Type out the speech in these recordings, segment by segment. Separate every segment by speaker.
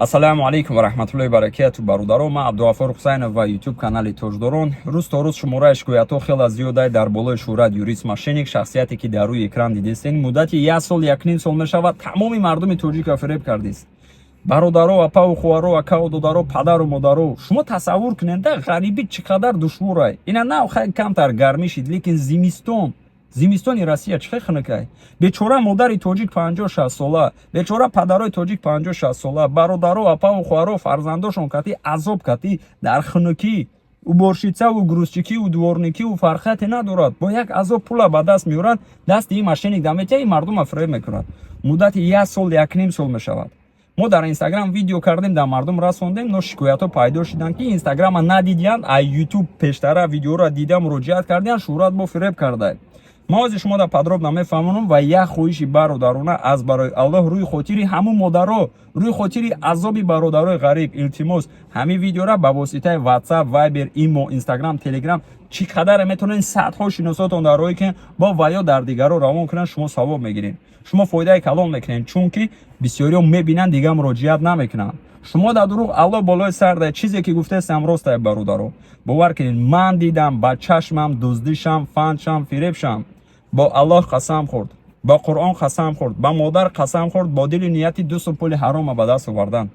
Speaker 1: Ассалому алайкум ва раҳматуллоҳи баракату, бародаро. Ман Абдуғаффор Ҳусайнов ва Ютуб канали Тоҷдорон. Рӯз то рӯз шумораи шикоятҳо хеле зиёдай дар болои Шӯҳрат юрист мошенник, шахсияте ки дар рӯи экран дидестен. Муддати як сол, 1,5 сол мешавад, тамоми мардуми тоҷикро фиреб кардист. Бародаро, апаву хоҳаро, акаву додаро, падару модаро, шумо тасаввур кунед да, ғарибӣ чӣ қадар душворай. Ина нав хай камтар гармӣ шид, лекин зимистон, зимистони Россия чӣ хел хунукай. Бечора модари тоҷик 50-60 сола, бечора падарои тоҷик 50-60 сола, бародаро, апаву хоҳаро, фарзандошон кати азоб кати дар хунукӣ, уборщицаву грузчикиву дворникиву фарқияте надорад, бо як азоб пула ба даст меорад, дасти ин мошенник даметия, ин мардума фиреб мекунад. Муддати як сол, 1,5 сол мешавад. Мо дар Инстаграм видео кардем, дар мардум расондем, но шикоятҳо пайдо шуданд, ки Инстаграма надидиянд, а Ютуб пештара видеоро дида муроҷиат кардиянд: «Шӯҳрат бо фиреб карда». Ма ҳозир шумо да подробно мефаҳмонам. Ва як хоҳиши бародарона аз барои Аллоҳ, рӯи хотири ҳамун модаро, рӯи хотири азоби бародарои ғариб, илтимос, ҳамин видеора ба воситаи WhatsApp, Viber, Имо, Instagram, Telegram, чӣ қадаре метавонед, садҳо шиносотон дар роҳе ки бо ваё дар дигарро равон кунанд, шумо савоб мегиред, шумо фоидаи калон мекунед, чунки бисёриҳо мебинанд, дигар муроҷиат намекунанд. Шумо дар дурӯғ, Аллоҳ болои сар да, чизе ки гуфтаестам, ростае. Бародаро, бовар кунед, ман дидам ба чашмам дуздишам, фандшам, фиребшам. Бо Аллоҳ қасам хӯрд, бо Қуръон қасам хӯрд, ба модар қасам хӯрд, бо дили нияти дусту пули ҳарома ба даст овардан.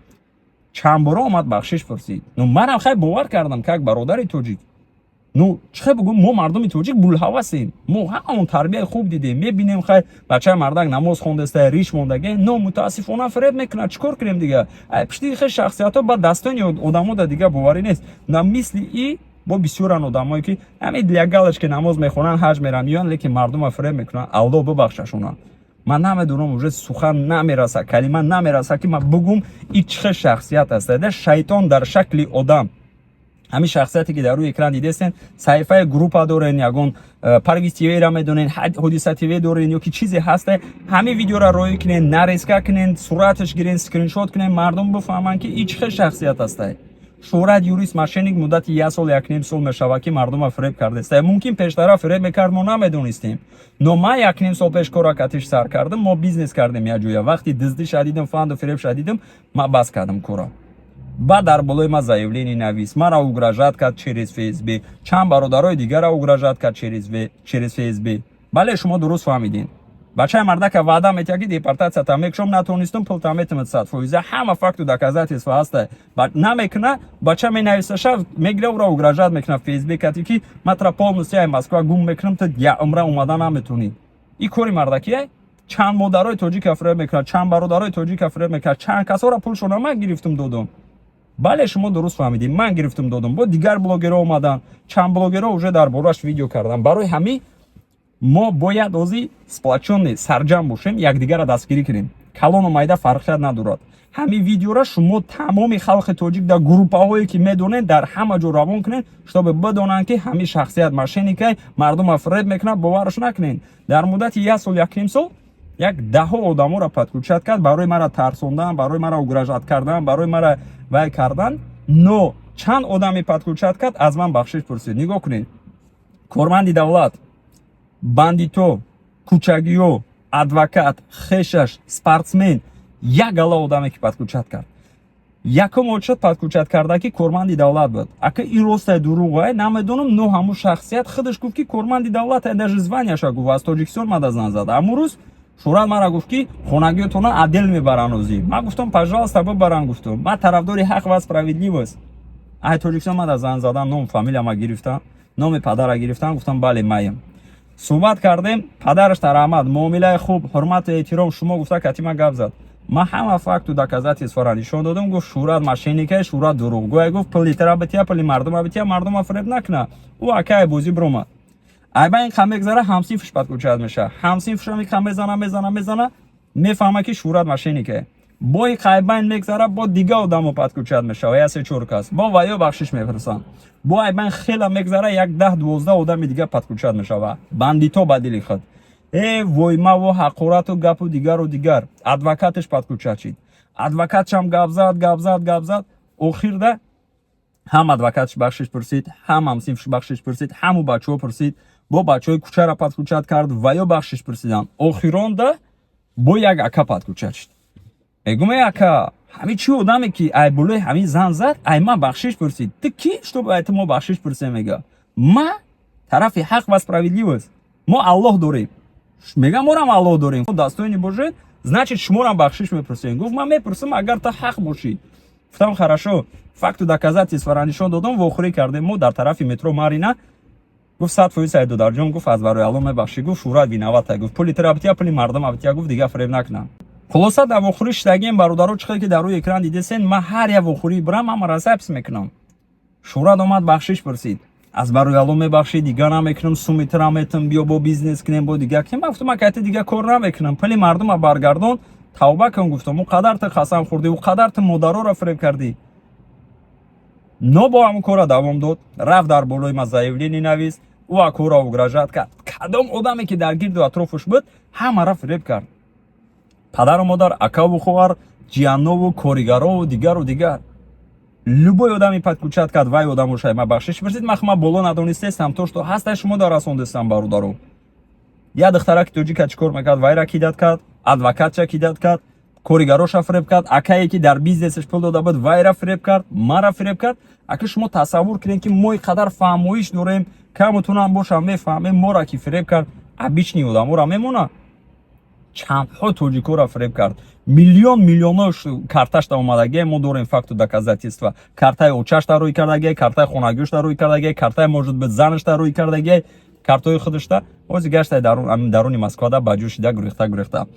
Speaker 1: Чанд бора омад, бахшиш пурсид. Ну, манам хай бовар кардам, как бародари тоҷик. Ну, чӣ хай бугӯм, мо мардуми тоҷик булҳавасем, мо ҳамаон тарбияи хуб дидем, мебинем, хай бачаи мардак намоз хондаста, риш мондаге, но мутаассифона фиреб мекунад. Чӣ кор кунем дига? Ай пишти хел шахсиятҳо ба дастони одамо да дига боварӣ нест. На мисли и бо бисёран одамое, ки ҳамин для галочки намоз мехонанд, ҳаҷ меранд, меоянд, лекин мардума фиреб мекунанд. Аллоҳ бибахшашонанд. Ман намедонам, уже сухан намераса, калима намераса, ки ман бугум и чӣ хел шахсият аст. Да шайтон дар шакли одам. Ҳамин шахсияте ки дар рӯи экран дидестен, саҳифаи группа дорен, ягон Парвиз ТВ-ра медонен, Ҳодиса ТВ дорен ё ки чизе ҳаста, ҳамин видеора роӣ кунен, нарезка кунен, сураташ гирен, скриншот кунен, мардум бифаҳманд, ки и чӣ хел шахсият астае. Шӯҳрат юрист мошенник муддати як сол, 1,5 сол мешавад, ки мардума фиреб кардааст. Мумкин, пештара фиреб мекард, мо намедонистем, но ман 1,5 сол пеш кора катиш сар кардам, мо бизнес кардем якҷоя. Вақти дуздӣ шадидам, фанду фиреб шадидам, ман бас кардам кора. Баъд дар болои ман заявление навис, мара угрожать кард через ФСБ, чанд бародарои дигара угрожать кард через ФСБ. Бале, шумо дуруст фаҳмидин. Бачаи мардака ваъда метиҳад, ки депортатсията мекушом, натонистум, пулта метимад 100%, ҳама факту доказательства ҳаста. Намекуна. Бача менависаша, мегира, ура угрожать мекуна ФСБ кати, ки ман тра полностью ай Москва гум мекунам, ту я умра омада наметонӣ. И кори мардакия. Чанд модарои тоҷика фиреб мекунад, чанд бародарои тоҷика фиреб мекунад, чанд касора пулшона ман гирифтум, додум. Бале, шумо дуруст фаҳмидед, ман гирифтум, додум. Бо дигар блогерҳо омаданд, чанд блогерҳо уже дар борааш видео карданд. Барои ҳамин мо бояд ҳозир сплочённый, сарҷам бошем, якдигарро дастгирӣ кунем. Калону майда фарқият надорад. Ҳамин видеора шумо тамоми халқи тоҷик дар группаҳое ки медонед, дар ҳама ҷо равон кунед, чтобы бидонанд, ки ҳамин шахсият мошенникай, мардума фиреб мекунад, бовараш накунед. Дар муддати як сол, 1,5 сол як даҳо одаморо подключать кард барои мара тарсондан, барои мара угрожать кардан, барои мара вай кардан. Но чанд одаме подключать кард, аз ман бахшиш пурсид. Нигоҳ кунед: корманди давлат, бандито, кӯчагиё, адвокат, хешаш, спортсмен, як гала одаме ки подключать кард. Якум очад подключать карда, ки корманди давлат буд. Ака, ин ростай, дурӯғай, намедонам, но ҳамун шахсият худаш гуфт, ки корманди давлат, даже званияша гуфт, аз Тоҷикистон мада зан зад. Ҳамун рӯз Шӯҳрат мара гуфт, ки хонагиётона отдел мебаранд озӣ. Ман гуфтам: «Пожалуйста, бибаранд», гуфтам, ман тарафдори ҳақ ва справедливость. Ай Тоҷикистон мада зан задан, ном, фамилияма гирифтам, номи падара гирифтам, гуфтам: «Бале, маем». Суҳбат кардем, падараш тараҳмат, муомилаи хуб, ҳурмату эҳтиром, шумо гуфта катима гап зад. Ман ҳама факту доказательствора нишон додам. Гуфт: «Шӯҳрат мошенникае, Шӯҳрат дурӯғгӯе», гуфт, «пули тара бития, пули мардума бития, мардума фиреб накуна». Ӯ акай бозӣ биромад. Айба ин қа мегзара, ҳамсинфиш подключать меша. Ҳамсинфишам қа мезана, мезана, мезана, мефаҳма, ки Шӯҳрат мошенникае. Бои қайбайн мегзара, бо дига одамо подключать мешава, я се чор кас, бо ваё бахшиш мепурсанд. Бо айбайн хела мегзара, як 10-12 одами дига подключать мешава, бандито ба дили худ воймаву ҳақорату гапу дигару дигар. Адвокаташ подключать шид, адвокатшам гап зад, гап зад, гап зад. Охирда ҳам адвокатш бахшиш пурсид, ҳам ҳамсинфш бахшиш пурсид, ҳаму бачаҳо пурсид, бо бачаҳои кӯчара подключать кард, ва ё бахшиш пурсиданд. Охиронда бо як ака подключать шид. Мегум: «Эй ака, Ҳами чӣ одаме, ки ай болои ҳамин зан зад, ай ман бахшиш пурсид? Ту ки, чтобы ай ту мо бахшиш пурсем? Мега, ма тарафи ҳақ ва справедливость, мо Аллоҳ дорем. Мега, морам Аллоҳ дорем, достойный бошед, значит, шуморам бахшиш мепурсем. Гуфт, ман мепурсам, агар ту ҳақ бошӣ. Гуфтам, хорошо, факту доказательство ра нишон додам. Вохӯрӣ кардем мо дар тарафи метро Марина. Гуфт, 100%, Сайдодарҷон, гуфт, аз барои Алло мебахшӣ. Гуфт, Шӯҳрат виновата. Гуфт, пули тира битя, пули мардум битя. Гуфт, дига фиреб накунам. Хулоса, дар вохӯрӣ шидагием, бародаро. Чӣ ки дар рӯи экран дидесен, ман ҳар як вохӯрӣ бирам, ҳамара запись мекунам. Шӯҳрат омад, бахшиш пурсид: аз барои Алло мебахшӣ, дига намекунам, суми тира метам, биё, бо бизнес кунем, бо дига кунем. Ман гуфтам, ман кайта дига кор намекунам, пули мардума баргардон, тавба кун. Гуфтам, ӯ қадар ту қасам хӯрдӣ, ӯ қадар ту модароро фиреб кардӣ. Но бо ҳамон кора давом дод. Рафт, дар болои ма заявление навист, ӯ акора угрожать кард. Кадом одаме ки дар гирду атрофуш буд, ҳамара фиреб кард: падару модар, акаву хоҳар, ҷиянову коригарову дигару дигар. Любой одами подключать кард. Вай одамо шай ма бахшиш пурсид. Ман боло надонистестам, то что ҳастай, шумо дар расондестам, бародаро. Як духтараки тоҷика чӣ кор мекард, вайра кидать кард, адвокатча кидать кард, коригароша фиреб кард, акае ки дар бизнесаш пул дода буд, вайра фиреб кард, мара фиреб кард. Ака, шумо тасаввур кунед, ки мо қадар фаҳмоиш дорем, камутунам бошам мефаҳмем, мора ки фиреб кард, обычный одамора мемона? Чандҳо тоҷикоро фиреб кард, миллион миллионо карташта омадагия. Мо дорем факту доказательства: картаи очашта рӯй кардагия, картаи хонагиашта рӯй кардагия, картаи, может быть, занашта рӯй кардагия, картои худашта. Ҳозир гашта даруни Москвада ба ҷӯ шида гурехта гурехта.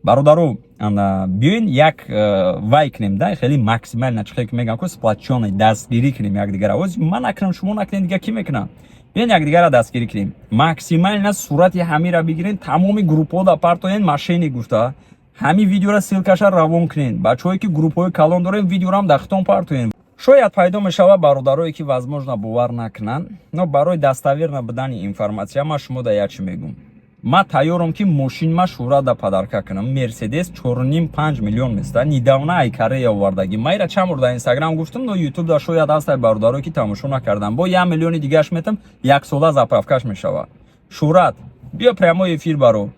Speaker 1: Бародаро, биёин, як вай кунем да, хеле максимально, чихе ки мегӯям ку, сплочённый дастгирӣ кунем якдигара. Ҳозир ман накунам, шумо накунем, дига кӣ мекунам? Биёин, якдигара дастгирӣ кунем максимально. Сурати ҳамира бигирен, тамоми группҳо партоен, мошенник гуфта. Ҳамин видеора ссылка ша равон кунен. Бачаҳое ки группҳои калон дорем, видеорам дар хитон партоен, шояд пайдо мешавад бародарое ки, возможно, бовар накунанд. Но барои достоверно будани информация ман шумо да як чи мегӯм: ман тайёрам, ки мошинма Шӯҳрат подарка кунам. Мерседес 4,5-5 миллион места, недавно ай Корея овардагӣ. Ма ира чанд бор дар Инстаграм гуфтам, но Ютуб да шояд ҳастай бародарое ки тамошо накардам. Бо 1 миллиони дигаш метам, яксола заправка ш мешавад. Шӯҳрат, биё, прямой эфир баро.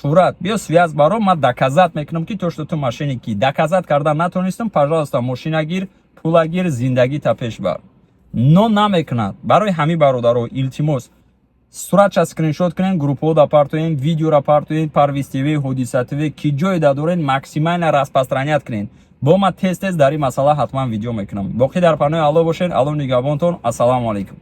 Speaker 1: Шӯҳрат, биё, связь баро, ман доказать мекунам, ки то что ту мошенник ӣ. Доказать кардан натонистам, пожалуйста, мошина гир, пула гир, зиндагита пеш бар. Но намекунад. Барои ҳамин, бародаро, илтимос, суратша скриншот кунен, группҳо да партоен, видеора партоен, Парвиз ТВ, Ҳодиса ТВ, ки ҷое да дорен, максимально распространять кунен. Бо ма тез тез дар ин масъала ҳатман видео мекунам. Боқӣ дар панои Алло бошен, Алло нигаҳбонтон. Ассалому алайкум.